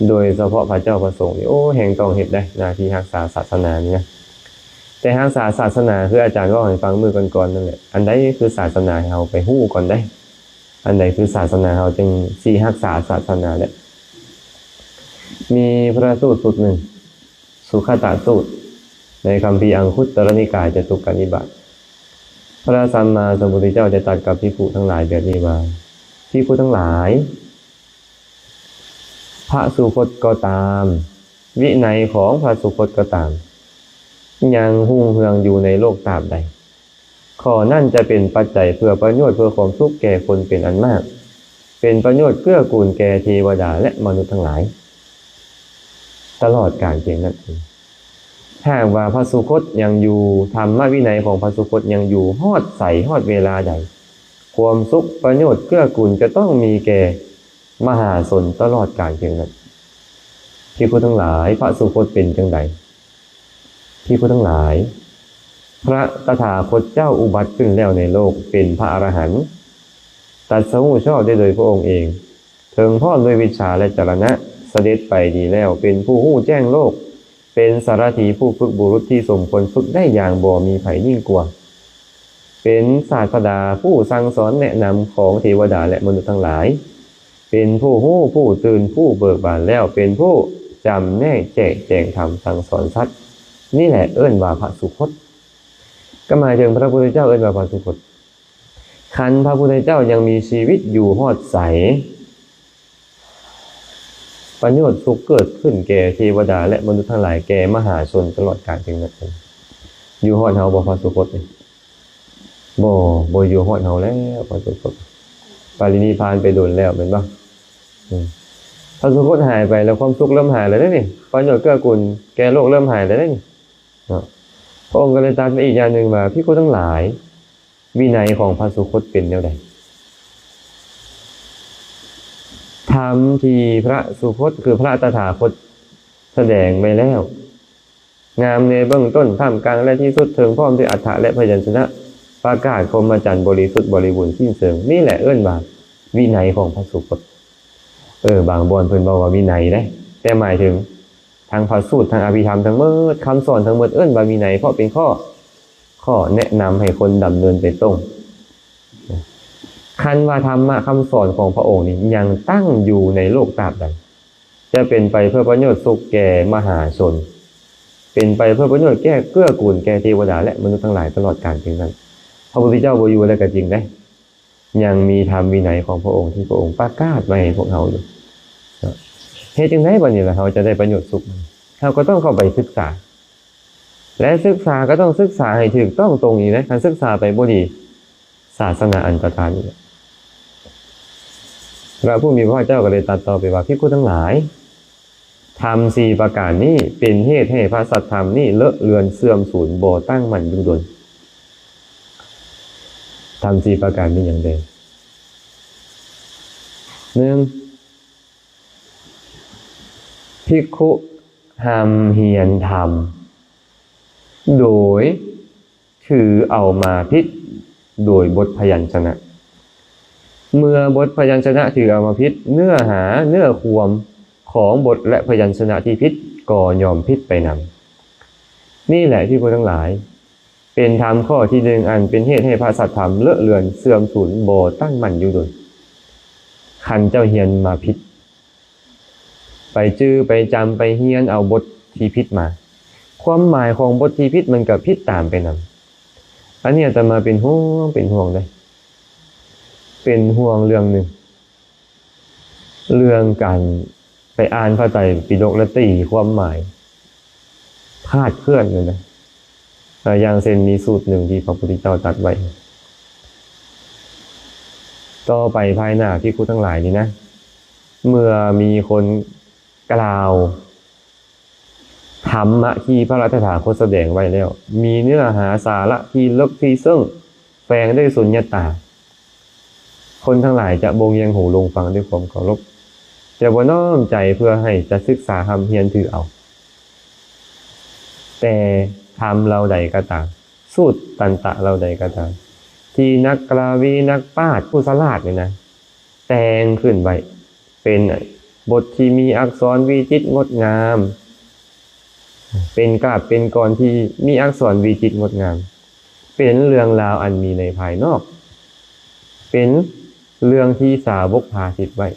ໂດຍສະເພາະພະເຈົ້າພະສົງນີ້ ໂອ້ ແຮ່ງຕ້ອງເຮັດໄດ໋ ໜ້າທີ່ຮັກສາສາສະໜານີ້ນະ. ແຕ່ຮັກສາສາສະໜາ ຄືອາຈານເວົ້າໃຫ້ຟັງມື້ກ່ອນໆນັ້ນແຫຼະ, ອັນໃດຄືສາສະໜາ ໃຫ້ເຮົາໄປຮູ້ກ່ອນໄດ໋. ອັນໃດຄືສາສະໜາ ເຮົາຈຶ່ງຊິຮັກສາສາສະໜາໄດ້. ມີພະສູດສູດໜຶ່ງ ສຸຂະຕະສູດ ໃນຄຳພີອັງຄຸດຕະລະນິກາຍຈະຕຸກກະນິບາດ ພະສຳມາສຳພຸດທະເຈົ້າໄດ້ຕັດກັບພິກຂຸທັງຫຼາຍແບບນີ້ວ່າ, ພິກຂຸທັງຫຼາຍ, ພະສຸຄົດກໍຕາມ, ວິໄນຂອງພະສຸຄົດກໍຕາມ, ຍັງຮຸ່ງເຮືອງຢູ່ໃນໂລກຕາບໃດ, ຂໍ້ນັ້ນຈະເປັນປັດໄຈເພື່ອປະໂຫຍດເພື່ອຄວາມສຸກແກ່ຄົນເປັນອັນມາກ, ເປັນປະໂຫຍດເກື້ອກູນແກ່ເທວະດາ ແລະ ມະນຸດທັງຫຼາຍ ຕະຫຼອດການພຽງນັ້ນເອງ. ຫາກວ່າພະສຸຄົດຍັງຢູ່, ທຳມະວິໄນຂອງພະສຸຄົດຍັງຢູ່, ຮອດໃສ, ຮອດເວລາໃດ, ຄວາມສຸກ, ປະໂຫຍດ, ເກື້ອກູນຈະຕ້ອງມີແກ່ມະຫາຊົນຕະຫຼອດການພຽງນັ້ນ. ພິກຂຸທັງຫຼາຍ, ພະສຸຄົດເປັນຈັ່ງໃດ? ພິກຂຸທັງຫຼາຍ, ພະຕະຖາຄົດເຈົ້າອຸບັດຂຶ້ນແລ້ວໃນໂລກ, ເປັນພະອະລະຫັນ, ຕັດສະຮູ້ຊອບໄດ້ໂດຍພະອົງເອງ, ເຖິງພ້ອມດ້ວຍວິດຊາ ແລະ ຈະລະນະ, ສະເດັດໄປດີແລ້ວ, ເປັນຜູ້ຮູ້ແຈ້ງໂລກ, ເປັນສາລະຖີຜູ້ຝຶກບຸລຸດທີ່ສົມຄວນຝຶກໄດ້ຢ່າງບໍ່ມີໃຜຍິ່ງກວ່າ, ເປັນສາດສະດາຜູ້ສັ່ງສອນແນະນຳຂອງເທວະດາ ແລະ ມະນຸດທັງຫຼາຍ, ເປັນຜູ້ຮູ້, ຜູ້ຕື່ນ, ຜູ້ເບີກບານແລ້ວ, ເປັນຜູ້ຈຳແນກແຈກແຈງທຳສັ່ງສອນສັດ, ນີ້ແຫຼະເອີ້ນວ່າພະສຸຄົດ. ກໍໝາຍເຖິງພະພຸດທະເຈົ້າເອີ້ນວ່າພະສຸຄົດ. ຄັນພະພຸດທະເຈົ້າຍັງມີຊີວິດຢູ່ຮອດໃສ, ປະໂຫຍດສຸກເກີດຂຶ້ນແກ່ເທວະດາ ແລະ ມະນຸດທັງຫຼາຍ, ແກ່ມະຫາຊົນຕະຫຼອດການເຖິງນັ້ນເອງ. ຢູ່ຮອດເຮົາບໍ່ພະສຸຄົດນີ້? ບໍ່, ບໍ່ຢູ່ຮອດເຮົາແລ້ວພະສຸຄົດ. ປະລິນິບພານໄປດົນແລ້ວແມ່ນບໍ່? ອືມ. ພະສຸຄົດຫາຍໄປແລ້ວ, ຄວາມສຸກເລີ່ມຫາຍແລ້ວເດ້ນີ້. ປະໂຫຍດເກື້ອກູນແກ່ໂລກເລີ່ມຫາຍແລ້ວເດ້ນີ້. ເນາະ. ພະອົງກໍເລີຍຕັດໄປອີກຢ່າງໜຶ່ງວ່າ, ພິກຂຸທັງຫຼາຍ, ວິໄນຂອງພະສຸຄົດເປັນແນວໃດ? ທຳທີ່ພະສຸຄົດ ຄືພະຕະຖາຄົດສະແດງໄວ້ແລ້ວ, ງາມໃນເບື້ອງຕົ້ນ, ທ່າມກາງ ແລະ ທີ່ສຸດ, ເຖິງພ້ອມດ້ວຍອັດຖະ ແລະ ພະຍັນຊະນະ, ປະກາດພົມມະຈັນບໍລິສຸດບໍລິບູນສິ້ນເຊີງ, ນີ້ແຫຼະເອີ້ນວ່າວິໄນຂອງພະສຸຄົດ. ເອີ, ບາງບ່ອນເພິ່ນເວົ້າວ່າວິໄນເດ້, ແຕ່ໝາຍເຖິງ ທັງພະສູດ, ທັງອະພິທຳທັງໝົດ, ຄຳສອນທັງໝົດເອີ້ນວ່າວິໄນ, ເພາະເປັນຂໍ້, ຂໍ້ແນະນຳໃຫ້ຄົນດຳເນີນໄປຕົງ. ຄັນວ່າທຳມະຄຳສອນຂອງພະອົງນີ້ຍັງຕັ້ງຢູ່ໃນໂລກຕາບໃດ, ຈະເປັນໄປເພື່ອປະໂຫຍດສຸກແກ່ມະຫາຊົນ, ເປັນໄປເພື່ອປະໂຫຍດແກ່ເກື້ອກູນແກ່ເທວະດາ ແລະ ມະນຸດທັງຫຼາຍຕະຫຼອດການເຖິງນັ້ນ. ພະພຸດທະເຈົ້າບໍ່ຢູ່ແລ້ວກໍຈິງເດ້. ຍັງມີທຳວິໄນຂອງພະອົງທີ່ພະອົງປະກາດໄວ້ໃຫ້ພວກເຮົາຢູ່. ເຮັດຈັ່ງໃດບັດນີ້ລະເຮົາຈະໄດ້ປະໂຫຍດສຸກ? ເຮົາກໍຕ້ອງເຂົ້າໄປສຶກສາ ແລະ ສຶກສາກໍຕ້ອງສຶກສາໃຫ້ຖືກຕ້ອງຕົງອີກນະ. ຄັນສຶກສາໄປບໍ່ດີ, ສາສະໜາອັນຕະທານອີກ. ພະຜູ້ມີພະພາກເຈົ້າກໍໄດ້ຕັດຕໍ່ໄປວ່າ, ພິກຂຸທັງຫຼາຍ, ທຳສີ່ປະການນີ້ເປັນເຫດໃຫ້ພະສັດທຳນີ້ເລາະເລືອນເສື່ອມສູນ ບໍ່ຕັ້ງໝັ້ນຢູ່ດົນ. ທຳສີ່ປະການມີຫຍັງແດ່? ໜຶ່ງ, ພິກຂຸຮ່ຳຮຽນທຳໂດຍ ຖືເອົາມາຜິດໂດຍບົດພະຍັນຊະນະ. ເມື່ອບົດພະຍັນຊະນະຖືເອົາມາຜິດ, ເນື້ອຫາ, ເນື້ອຄວາມຂອງບົດ ແລະ ພະຍັນຊະນະທີ່ຜິດກໍຍ່ອມຜິດໄປນຳ. ນີ້ແຫຼະທີ່ຜູ້ທັງຫຼາຍ, ເປັນທຳຂໍ້ທີໜຶ່ງ ອັນເປັນເຫດໃຫ້ພະສັດທຳເລາະເລືອນເສື່ອມສູນ ບໍ່ຕັ້ງໝັ້ນຢູ່ດົນ. ຄັນເຈົ້າຮຽນມາຜິດ, ໄປຈື່ໄປຈຳໄປຮຽນເອົາບົດທີ່ຜິດມາ, ຄວາມໝາຍຂອງບົດທີ່ຜິດມັນກໍຜິດຕາມໄປນຳ. ອັນນີ້ອາດຕະມາເປັນຫ່ວງ, ເປັນຫ່ວງເດ້, ເປັນຫ່ວງເລື່ອງໜຶ່ງ, ເລື່ອງການໄປອ່ານພະໄຕປິດົກແລ້ວຕີຄວາມໝາຍ ຄາດເຄື່ອນນັ້ນນະ. ອາ ຢ່າງເຊັ່ນ ມີສູດໜຶ່ງທີ່ພະພຸດທະເຈົ້າຕັດໄວ້, ຕໍ່ໄປພາຍໜ້າພິກຂຸທັງຫຼາຍນີ້ນະ, ເມື່ອມີຄົນກ່າວທຳມະທີ່ພະຕະຖາຄົດສະແດງໄວ້ແລ້ວ ມີເນື້ອຫາສາລະທີ່ເລິກທີ່ເຊິ່ງ ແຝງດ້ວຍສຸນຍະຕາ, ຄົນທັງຫຼາຍຈະບໍ່ງຽງຫູລົງຟັງດ້ວຍຄວາມເຄົາລົບ, ຈະບໍ່ນ້ອມໃຈເພື່ອໃຫ້ຈະສຶກສາຮ່ຳຮຽນຖືເອົາ. ແຕ່ທຳເຫຼົ່າໃດກໍຕາມ, ສູດຕັນຕະເຫຼົ່າໃດກໍຕາມ, ທີ່ນັກກະລາວີ, ນັກປາດ, ຜູ້ສະຫຼາດນີ້ນະ ແຕ່ງຂຶ້ນໄວ້ເປັນ ບົດທີ່ມີອັກສອນວິຈິດງົດງາມ, ເປັນກາບເປັນກອນທີ່ມີອັກສອນວິຈິດງົດງາມ, ເປັນເລື່ອງລາວອັນມີໃນພາຍນອກ, ເປັນເລື່ອງທີ່ສາວົກພາສິດໄວ້.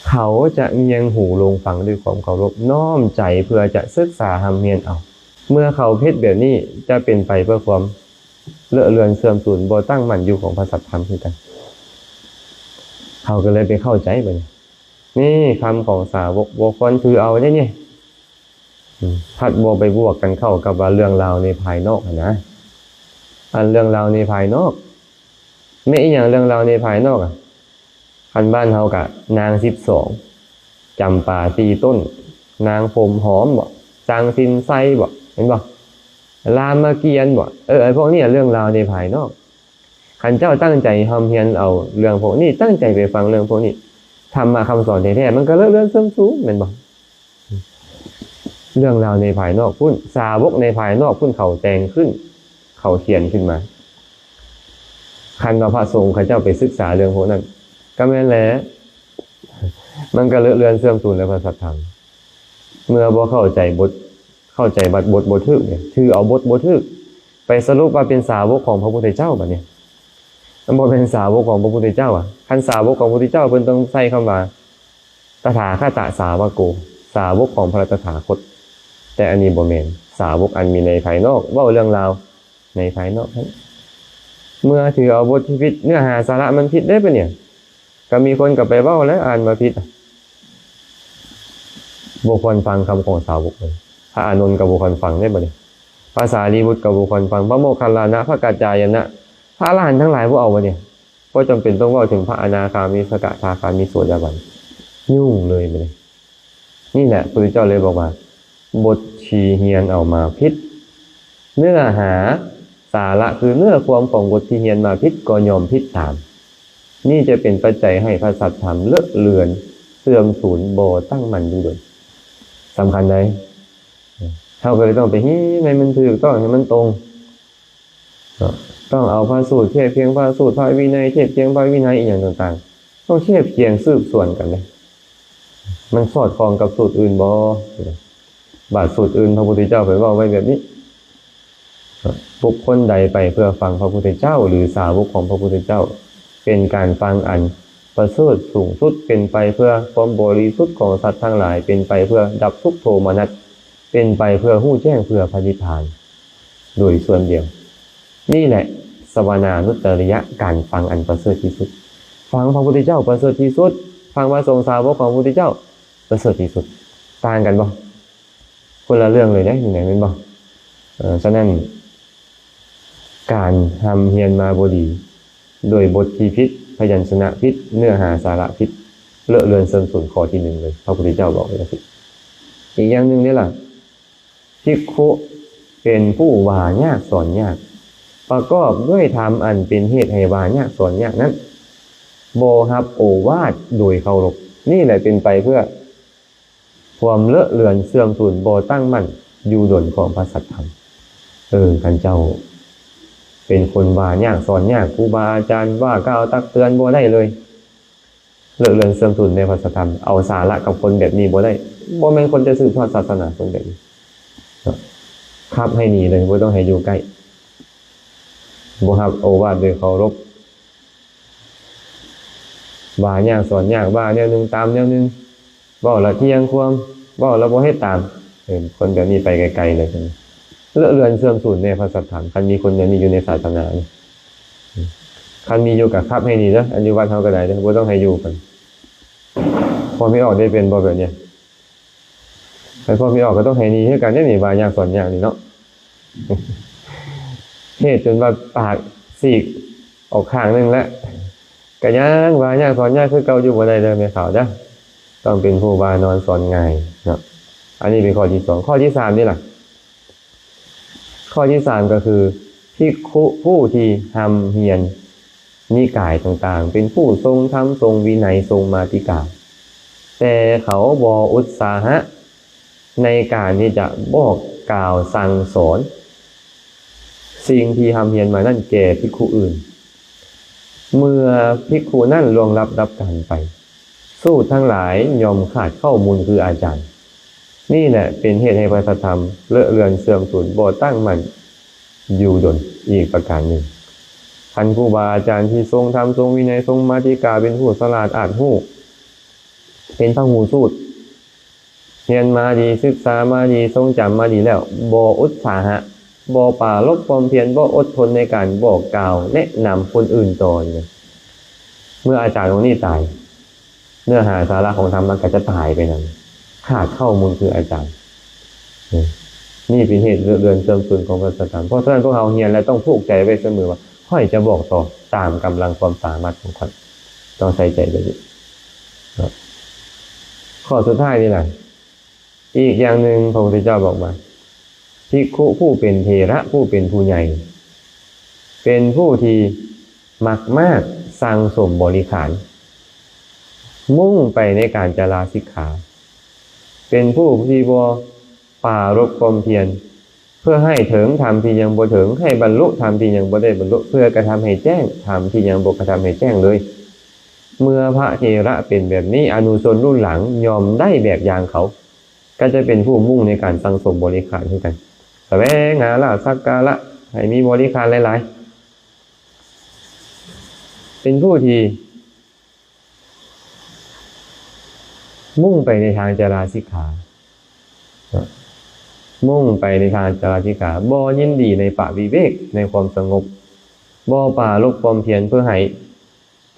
ເຂົາຈະງຽງຫູລົງຟັງດ້ວຍຄວາມເຄົາລົບ, ນ້ອມໃຈເພື່ອຈະສຶກສາຮ່ຳຮຽນເອົາ. ເມື່ອເຂົາເຮັດແບບນີ້, ຈະເປັນໄປເພື່ອຄວາມເລາະເລືອນເສື່ອມສູນ, ບໍ່ຕັ້ງໝັ້ນຢູ່ຂອງພະສັດທຳຄືກັນ. ເຂົາກໍເລີຍໄປເຂົ້າໃຈບັດນີ້ ນີ້ຄຳຂອງສາວົກບໍ່ຄວນຖືເອົາເດ້ນີ້. ອືມ ພັດບໍ່ໄປບວກກັນເຂົ້າກັບວ່າເລື່ອງລາວໃນພາຍນອກຫັ້ນນະ. ອັນເລື່ອງລາວໃນພາຍນອກ ແມ່ນອີຫຍັງເລື່ອງລາວໃນພາຍນອກອະ? ຄັນບ້ານເຮົາກະນາງສິບສອງ, ຈຳປາສີ່ຕົ້ນ, ນາງຜົມຫອມບໍ, ຊ່າງສິນໄຊບໍ, ແມ່ນບໍ່? ລາມະກຽນບໍ, ເອີ ອັນພວກນີ້ເລື່ອງລາວໃນພາຍນອກ. ຄັນເຈົ້າຕັ້ງໃຈຮ່ຳຮຽນເອົາເລື່ອງພວກນີ້, ຕັ້ງໃຈໄປຟັງເລື່ອງພວກນີ້, ທຳມະຄຳສອນແທ້ໆ ມັນກໍເລາະເລືອນເສື່ອມສູນ ແມ່ນບໍ່? ເລື່ອງລາວໃນພາຍນອກພຸ້ນ, ສາວົກໃນພາຍນອກພຸ້ນ ເຂົາແຕ່ງຂຶ້ນ, ເຂົາຂຽນຂຶ້ນມາ. ຄັນວ່າພະສົງເຂົາເຈົ້າໄປສຶກສາເລື່ອງພວກນັ້ນ, ກໍແມ່ນແຫຼະ, ມັນກໍເລາະເລືອນເສື່ອມສູນແລ້ວພະສັດທຳ. ເມື່ອບໍ່ເຂົ້າໃຈບົດ ເຂົ້າໃຈບັດບົດບໍ່ຖືກນີ້, ຖືເອົາບົດບໍ່ຖືກ, ໄປສະຫຼຸບວ່າເປັນສາວົກຂອງພະພຸດທະເຈົ້າບັດນີ້. ມັນບໍ່ແມ່ນສາວົກຂອງພະພຸດທະເຈົ້າອະ. ຄັນສາວົກຂອງພະພຸດທະເຈົ້າ ເພິ່ນຕ້ອງໃຊ້ຄຳວ່າ ຕະຖາຄະຕະສາວະໂກ, ສາວົກຂອງພະລັດຕະຖາຄົດ. ແຕ່ອັນນີ້ບໍ່ແມ່ນ, ສາວົກອັນມີໃນພາຍນອກ, ເວົ້າເລື່ອງລາວໃນພາຍນອກຫັ້ນ. ເມື່ອຖືເອົາບົດທີ່ຜິດ, ເນື້ອຫາສາລະມັນຜິດເດ້ບັດນີ້. ກໍມີຄົນກໍໄປເວົ້າແຫຼະ ອ່ານມາຜິດ, ບໍ່ຄວນຟັງຄຳຂອງສາວົກເລີຍ. ພະອານົນກໍບໍ່ຄວນຟັງເດ້ບັດນີ້, ພະສາລີບຸດກໍບໍ່ຄວນຟັງ, ພະໂມກຄັນລານະ, ພະກັດຈາຍະນະ, ພະອະລະຫັນທັງຫຼາຍບໍ່ເອົາບັດນີ້. ບໍ່ຈຳເປັນຕ້ອງເວົ້າເຖິງພະອະນາຄາມີ, ສະກະທາຄາມີ, ໂສດາບັນ, ຫຍຸ້ງເລີຍບັດນີ້. ນີ້ແຫຼະ ພະພຸດທະເຈົ້າເລີຍບອກວ່າ ບົດທີ່ຮຽນເອົາມາຜິດ, ເນື້ອຫາສາລະຄືເນື້ອຄວາມຂອງບົດທີ່ຮຽນມາຜິດກໍຍອມຜິດຕາມ. ນີ້ຈະເປັນປັດໄຈໃຫ້ພະສັດທຳເລາະເລືອນ, ເສື່ອມສູນ, ບໍ່ຕັ້ງໝັ້ນຢູ່ດົນ. ສຳຄັນໃດ໋ ເຮົາກໍເລີຍຕ້ອງໄປຮຽນໃຫ້ມັນຖືກຕ້ອງ, ໃຫ້ມັນຕົງ. ເນາະ ຕ້ອງເອົາພະສູດ, ທຽບທຽງພະສູດ, ພະວິໄນ, ທຽບທຽງພະວິໄນ ອີ່ຫຍັງຕ່າງໆ, ຕ້ອງທຽບທຽງສືບສວນກັນເດ້ ມັນສອດຄ່ອງກັບສູດອື່ນບໍ່? ບາດສູດອື່ນ ພະພຸດທະເຈົ້າເພິ່ນເວົ້າໄວ້ແບບນີ້, ເນາະ ບຸກຄົນໃດໄປເພື່ອຟັງພະພຸດທະເຈົ້າ ຫຼື ສາວົກຂອງພະພຸດທະເຈົ້າ, ເປັນການຟັງອັນປະເສີດສູງສຸດ, ເປັນໄປເພື່ອຄວາມບໍລິສຸດຂອງສັດທັງຫຼາຍ, ເປັນໄປເພື່ອດັບທຸກໂທມະນັດ, ເປັນໄປເພື່ອຮູ້ແຈ້ງເພື່ອພະນິບພານ. ໂດຍສ່ວນດຽວ. ນີ້ແຫຼະສະວະນານຸດຕະລິຍະ ການຟັງອັນປະເສີດທີ່ສຸດ. ຟັງພະພຸດທະເຈົ້າປະເສີດທີ່ສຸດ, ຟັງພະສົງສາວົກຂອງພະພຸດທະເຈົ້າປະເສີດທີ່ສຸດ. ຕ່າງກັນບໍ່? ຄົນລະເລື່ອງເລີຍເດ້ ນີ້ນະ ແມ່ນບໍ່? ເອີ ສະນັ້ນ ການຮ່ຳຮຽນມາບໍ່ດີ ໂດຍບົດທີ່ຜິດ, ພະຍັນຊະນະຜິດ, ເນື້ອຫາສາລະຜິດ, ເລາະເລືອນເສື່ອມສູນ ຂໍ້ທີໜຶ່ງເລີຍ. ພະພຸດທະເຈົ້າບອກໄວ້ຈັ່ງຊີ້. ອີກຢ່າງໜຶ່ງເດ້ລະ, ພິກຂຸເປັນຜູ້ວ່າຍາກສອນຍາກ, ປະກອບດ້ວຍທຳອັນເປັນເຫດໃຫ້ວ່າຍາກສອນຍາກນັ້ນ, ບໍ່ຮັບໂອວາດໂດຍເຄົາລົບ. ນີ້ແຫຼະເປັນໄປເພື່ອຄວາມເລາະເລືອນເສື່ອມສູນ, ບໍ່ຕັ້ງໝັ້ນຢູ່ດົນຂອງພະສັດທຳ. ເອີ ຄັນເຈົ້າເປັນຄົນວ່າຍາກສອນຍາກ, ຄູບາອາຈານວ່າກ່າວຕັກເຕືອນບໍ່ໄດ້ເລີຍ. ເລາະເລື່ອນເສື່ອມສູນໃນພະສັດທຳ, ເອົາສາລະກັບຄົນແບບນີ້ບໍ່ໄດ້. ບໍ່ແມ່ນຄົນຈະສືບທອດສາສະໜາຄົນແບບນີ້. ເນາະ ຂັບໃຫ້ໜີເລີຍ, ບໍ່ຕ້ອງໃຫ້ຢູ່ໃກ້. ບໍ່ຮັບໂອວາດໂດຍເຄົາລົບ. ວ່າຍາກສອນຍາກ, ວ່າແນວໜຶ່ງຕາມແນວໜຶ່ງ, ເວົ້າລະທ່ຽງຄວາມ, ເວົ້າລະບໍ່ເຮັດຕາມ. ເອີ ຄົນແບບນີ້ໄປໄກໆເລີຍ. ເລາະເລື່ອນເສື່ອມສູນໃນພະສັດທຳ, ຄັນມີຄົນແບບນີ້ຢູ່ໃນສາສະໜານີ້. ຄັນມີຢູ່ກໍຂັບໃຫ້ໜີເດີ, ອັນຢູ່ວັດເຮົາກໍໄດ້ເດີ, ບໍ່ຕ້ອງໃຫ້ຢູ່ກັນ. ພໍ່ແມ່ອອກໄດ້ເປັນບໍ່ແບບນີ້? ໃຫ້ພໍ່ແມ່ອອກກໍຕ້ອງໃຫ້ໜີຄືກັນເດ້ນີ້, ວ່າຍາກສອນຍາກນີ້ເນາະ. ເຮັດຈົນວ່າປາກຊີກອອກຂ້າງໜຶ່ງແລ້ວ, ກໍຍັງວ່າຍາກສອນຍາກຄືເກົ່າຢູ່, ບໍ່ໄດ້ເດີແມ່ຂາວເດີ. ຕ້ອງເປັນຜູ້ວ່ານອນສອນງ່າຍເນາະ. ອັນນີ້ເປັນຂໍ້ທີສອງ. ຂໍ້ທີສາມນີ້ລະ? ຂໍ້ທີສາມກໍຄື ພິກຂຸຜູ້ທີ່ຮ່ຳຮຽນນິກາຍຕ່າງໆ, ເປັນຜູ້ຊົງທຳ, ຊົງວິໄນ, ຊົງມາຕິກາ, ແຕ່ເຂົາບໍ່ອຸດສາຫະໃນການທີ່ຈະບອກກ່າວສັ່ງສອນສິ່ງທີ່ຮ່ຳຮຽນມານັ້ນແກ່ພິກຂຸອື່ນ. ເມື່ອພິກຂຸນັ້ນລ່ວງລັບດັບການໄປ, ສູດທັງຫຼາຍຍ່ອມຂາດເຄົ້າມູນຄືອາຈານ. ນີ້ແຫຼະເປັນເຫດໃຫ້ພະສັດທຳເລາະເລືອນເສື່ອມສູນ ບໍ່ຕັ້ງໝັ້ນຢູ່ດົນ. ອີກປະການໜຶ່ງ, ຄັນຄູບາອາຈານທີ່ຊົງທຳ ຊົງວິໄນ ຊົງມາຕິກາ ເປັນຜູ້ສະຫຼາດອາດຮູ້ ເປັນພະຫູສູດ ຮຽນມາດີ, ສຶກສາມາດີ, ຊົງຈຳມາດີແລ້ວ, ບໍ່ອຸດສາຫະ, ບໍ່ປາລົບຄວາມພຽນ, ບໍ່ອົດທົນໃນການບອກກ່າວແນະນຳຄົນອື່ນຕໍ່ນີ້, ເມື່ອອາຈານອົງນີ້ຕາຍ, ເນື້ອຫາສາລະຂອງທຳມັນກໍຈະຕາຍໄປນຳ, ຂາດເຄົ້າມູນຄືອາຈານ. ນີ້ເປັນເຫດເລາະເລືອນເສື່ອມສູນຂອງພະສັດທຳ. ເພາະສະນັ້ນ ພວກເຮົາຮຽນແລ້ວຕ້ອງຜູກໃຈໄວ້ສະເໝີວ່າ ຂ້ອຍຈະບອກຕໍ່ຕາມກຳລັງຄວາມສາມາດຂອງຂ້ອຍ. ຕ້ອງໃສ່ໃຈແບບນີ້. ເນາະ ຂໍ້ສຸດທ້າຍນີ້ນະ, ອີກຢ່າງໜຶ່ງ ພະພຸດທະເຈົ້າບອກວ່າ ພິກຂຸຜູ້ເປັນເຖລະ ຜູ້ເປັນຜູ້ໃຫຍ່ ເປັນຜູ້ທີ່ມັກມາກສັ່ງສົມບໍລິຂານ, ມຸ່ງໄປໃນການຈະລາສິກຂາ, ເປັນຜູ້ທີ່ບໍ່ປາລົບຄວາມພຽນ ເພື່ອໃຫ້ເຖິງທຳທີ່ຍັງບໍ່ເຖິງ, ໃຫ້ບັນລຸທຳທີ່ຍັງບໍ່ໄດ້ບັນລຸ, ເພື່ອກະທຳໃຫ້ແຈ້ງທຳທີ່ຍັງບໍ່ກະທຳໃຫ້ແຈ້ງເລີຍ. ເມື່ອພະເຖລະເປັນແບບນີ້, ອະນຸຊົນລຸນຫຼັງຍ່ອມໄດ້ແບບຢ່າງເຂົາ, ກໍຈະເປັນຜູ້ມຸ່ງໃນການສັ່ງສົມບໍລິຂານຄືກັນ, ສະແຫວງຫາລາບສັກກາລະ ໃຫ້ມີບໍລິຂານຫຼາຍໆ, ເປັນຜູ້ທີ່ ມຸ່ງໄປໃນທາງຈະລາສິກຂາ, ເນາະ ມຸ່ງໄປໃນທາງຈະລາສິກຂາ, ບໍ່ຍິນດີໃນປະວິເວກ, ໃນຄວາມສະຫງົບ, ບໍ່ປາລົບຄວາມພຽນເພື່ອໃຫ້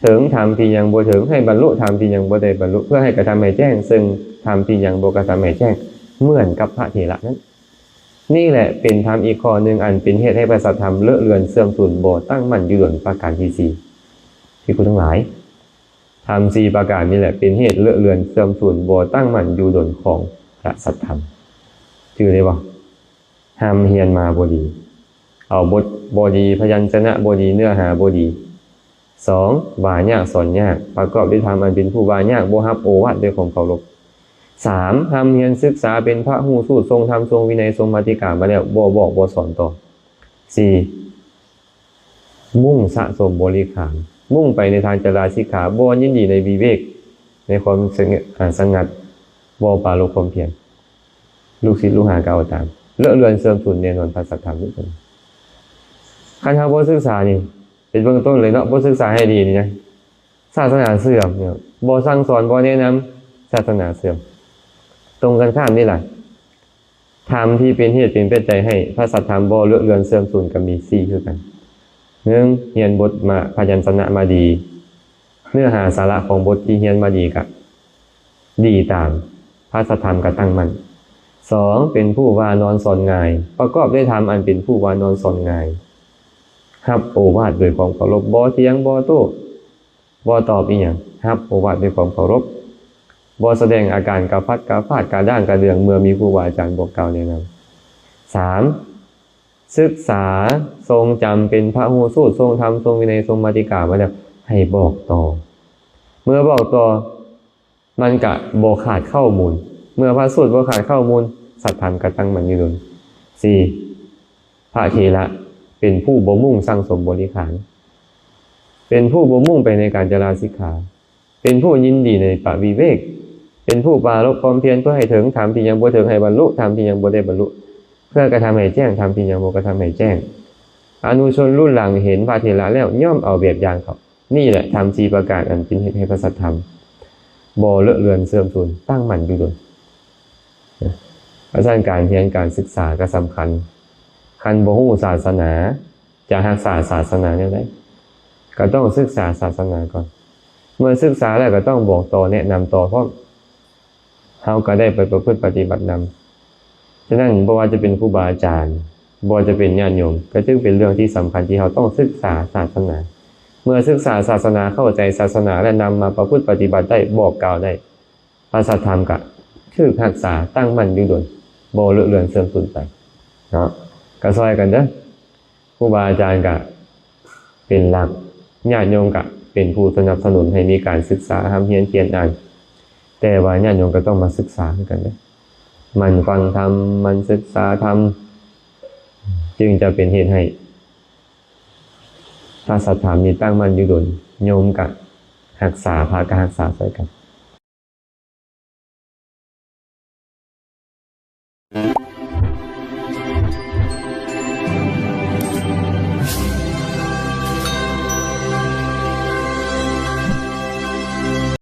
ເຖິງທຳທີ່ຍັງບໍ່ເຖິງ, ໃຫ້ບັນລຸທຳທີ່ຍັງບໍ່ໄດ້ບັນລຸ, ເພື່ອໃຫ້ກະທຳໃຫ້ແຈ້ງເຊິ່ງທຳທີ່ຍັງບໍ່ກະທຳໃຫ້ແຈ້ງ ເໝືອນກັບພະເຖລະນັ້ນ. ນີ້ແຫຼະເປັນທຳອີກຂໍ້ໜຶ່ງ ອັນເປັນເຫດໃຫ້ພະສັດທຳເລາະເລືອນເສື່ອມສູນ ບໍ່ຕັ້ງໝັ້ນຢູ່ດົນ. ປະການທີສີ່ ພິກຂຸທັງຫຼາຍ, ທຳສີ່ປະການນີ້ແຫຼະເປັນເຫດເລາະເລື່ອນເສື່ອມສູນ ບໍ່ຕັ້ງໝັ້ນຢູ່ດົນຂອງພະສັດທຳ. ຈື່ໄດ້ບໍ່? ຮ່ຳຮຽນມາບໍ່ດີ, ເອົາບົດບໍ່ດີ, ພະຍັນຊະນະບໍ່ດີ, ເນື້ອຫາບໍ່ດີ. ສອງ ວ່າຍາກສອນຍາກ, ປະກອບດ້ວຍທຳອັນເປັນຜູ້ວ່າຍາກ, ບໍ່ຮັບໂອວາດດ້ວຍຄວາມເຄົາລົບ. ສາມ ຮ່ຳຮຽນສຶກສາເປັນພະຫູສູດ, ຊົງທຳ, ຊົງວິໄນ, ຊົງມາຕິກາມາແລ້ວ, ບໍ່ບອກ, ບໍ່ສອນຕໍ່. ສີ່ ມຸ່ງສະສົມບໍລິຂານ, ມຸ່ງໄປໃນທາງຈະລາສິກຂາ, ບໍ່ຍິນດີໃນວິເວກ, ໃນຄວາມສະຫງ- ອາ ສະຫງັດ, ບໍ່ປາລົບຄວາມພຽນ. ລູກສິດລູກຫາກໍເອົາຕາມ, ເລາະເລື່ອນເສື່ອມສູນແນ່ນອນພະສັດທຳນີ້. ຄັນເຮົາບໍ່ສຶກສານີ້ ເປັນເບື້ອງຕົ້ນເລີຍເນາະ, ບໍ່ສຶກສາໃຫ້ດີນີ້ນະ ສາສະໜາເສື່ອມ, ບໍ່ສັ່ງສອນ, ບໍ່ແນະນຳ, ສາສະໜາເສື່ອມ. ຕົງກັນຂ້າມນີ້ລະ, ທຳທີ່ເປັນເຫດເປັນປັດໄຈໃຫ້ພະສັດທຳບໍ່ເລາະເລື່ອນເສື່ອມສູນກໍມີສີ່ຄືກັນ. ໜຶ່ງ ຮຽນບົດມາ ພະຍັນຊະນະມາດີ, ເນື້ອຫາສາລະຂອງບົດທີ່ຮຽນມາດີກະດີຕາມ, ພະສັດທຳກະຕັ້ງໝັ້ນ. ສອງ ເປັນຜູ້ວ່ານອນສອນງ່າຍ, ປະກອບດ້ວຍທຳອັນເປັນຜູ້ວ່ານອນສອນງ່າຍ, ຮັບໂອວາດດ້ວຍຄວາມເຄົາລົບ, ບໍ່ຖຽງ, ບໍ່ໂຕ້, ບໍ່ຕອບອີ່ຫຍັງ, ຮັບໂອວາດດ້ວຍຄວາມເຄົາລົບ, ບໍ່ສະແດງອາການກະຟັດກະຟາດ, ກະດ້າງກະເດືອງ ເມື່ອມີຄູບາອາຈານບອກກ່າວແນະນຳ. ສາມ ສຶກສາ, ຊົງຈຳເປັນພະຫູສູດ, ຊົງທຳ, ຊົງວິໄນ, ຊົງມາຕິກາມາແລ້ວ ໃຫ້ບອກຕໍ່. ເມື່ອບອກຕໍ່ ມັນກະບໍ່ຂາດເຄົ້າມູນ, ເມື່ອພະສູດບໍ່ຂາດເຄົ້າມູນ, ສັດທຳກະຕັ້ງໝັ້ນຢູ່ດົນ. ສີ່ ພະເຖລະເປັນຜູ້ບໍ່ມຸ່ງສັ່ງສົມບໍລິຂານ, ເປັນຜູ້ບໍ່ມຸ່ງໄປໃນການຈະລາສິກຂາ, ເປັນຜູ້ຍິນດີໃນປະວິເວກ, ເປັນຜູ້ປາລົບຄວາມພຽນເພື່ອໃຫ້ເຖິງທຳທີ່ຍັງບໍ່ເຖິງ, ໃຫ້ບັນລຸທຳທີ່ຍັງບໍ່ໄດ້ບັນລຸ, ເພື່ອກະທຳໃຫ້ແຈ້ງທຳທີ່ຍັງບໍ່ກະທຳໃຫ້ແຈ້ງ. ອະນຸຊົນລຸນຫຼັງເຫັນພະເຖລະແລ້ວ ຍ່ອມເອົາແບບຢ່າງເຂົາ. ນີ້ແຫຼະທຳສີ່ປະການອັນເປັນເຫດໃຫ້ພະສັດທຳບໍ່ເລາະເລື່ອນເສື່ອມສູນ, ຕັ້ງໝັ້ນຢູ່ດົນ. ເພາະສະນັ້ນ ການຮຽນການສຶກສາກໍສຳຄັນ. ຄັນບໍ່ຮູ້ສາສະໜາ, ຈະຮັກສາສາສະໜາແນວໃດ? ກໍຕ້ອງສຶກສາສາສະໜາກ່ອນ. ເມື່ອສຶກສາແລ້ວກໍຕ້ອງບອກຕໍ່, ແນະນຳຕໍ່ພ້ອມ. ເຮົາກໍໄດ້ໄປປະພຶດປະຕິບັດນຳ. ສະນັ້ນ ບໍ່ວ່າຈະເປັນຄູບາອາຈານ, ບໍ່ວ່າຈະເປັນຍາດໂຍມ, ກໍຈຶ່ງເປັນເລື່ອງທີ່ສຳຄັນທີ່ເຮົາຕ້ອງສຶກສາສາສະໜາ. ເມື່ອສຶກສາສາສະໜາ, ເຂົ້າໃຈສາສະໜາ ແລະ ນຳມາປະພຶດປະຕິບັດໄດ້, ບອກກ່າວໄດ້, ພະສັດທຳກະຖືກຮັກສາ, ຕັ້ງໝັ້ນຢູ່ດົນ, ບໍ່ເລາະເລື່ອນເສື່ອມສູນໄປເນາະ. ກໍຊ່ອຍກັນເດີ້. ຄູບາອາຈານກະເປັນຫຼັກ, ຍາດໂຍມກະເປັນຜູ້ສະໜັບສະໜູນໃຫ້ມີການສຶກສາ, ຮ່ຳຮຽນ, ຂຽນ, ອ່ານ, ແຕ່ວ່າຍາດໂຍມກໍຕ້ອງມາສຶກສາຄືກັນເດ້, ໝັ່ນຟັງທຳ, ໝັ່ນສຶກສາທຳ, ຈຶ່ງຈະເປັນເຫດໃຫ້ພະສັດທຳນີ້ຕັ້ງໝັ້ນຢູ່ດົນ, ໂຍມກະຮັກສາ, ພະກະຮັກສາຊ່ອຍກັນ.